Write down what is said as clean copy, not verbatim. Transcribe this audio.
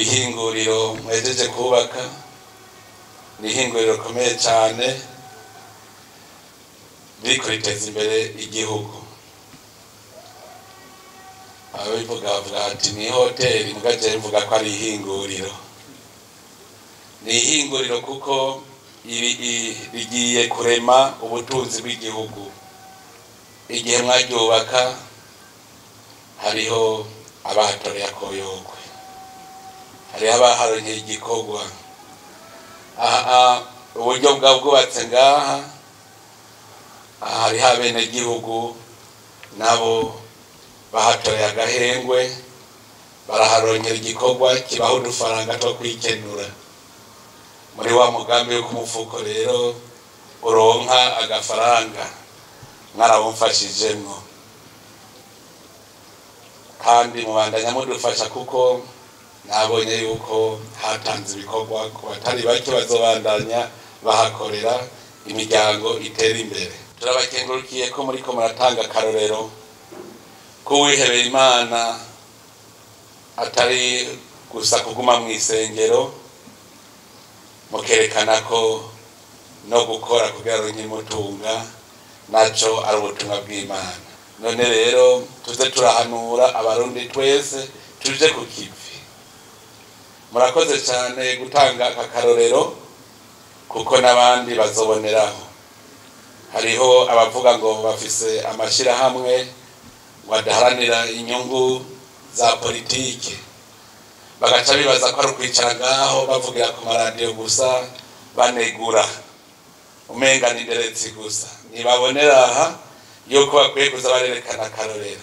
Ihinguriro mwejeje kubaka ni ihinguriro rikomeye cyane ririko riteza imbere igihugu. Ababivuga bavuga ati ni hoteli, mugaje mvuga ko ari ihinguriro. Ni ihinguriro kuko rigiye kurema ubutunzi bw'igihugu. Igihe mwaryubaka hariho abahatoreye akoyokwe, hariho abaharonkeye igikorwa. Aha uburyo bwa bwubatse ngaha, hariho abenegihugu nabo bahatoreye agahengwe, baraharonkera igikorwa kibaho udufaranga two kwikenura. Muri wa mugambi wo kumufuko rero uronka agafaranga mwarawumfashijemwo, kandi mubandanya mudufasha kuko nabonye yuko hatanze ibikorwa ku batari bake bazobandanya bahakorera, imiryango itera imbere. Turabakengurukiye ko muriko muratanga akarorero k'uwihebeye Imana atari gusa kuguma mw'isengero, mukerekana ko no gukora kugira aronke imutunga naco ari ubutumwa bw'Imana. None rero tuze turahanura abarundi twese tuje ku kivi. Murakoze cyane gutanga aka karorero kuko n'abandi bazoboneraho. Hariho abavuga ngo bafise amashirahamwe ngo adaharanira inyungu za politike, bagaca bibaza ko ari ukwicara ngaho bavugira ku maradiyo gusa banegura, umenga ni inderetsi gusa. Ntibabonera aha yuko bakwiye kuza barerekana akarorero.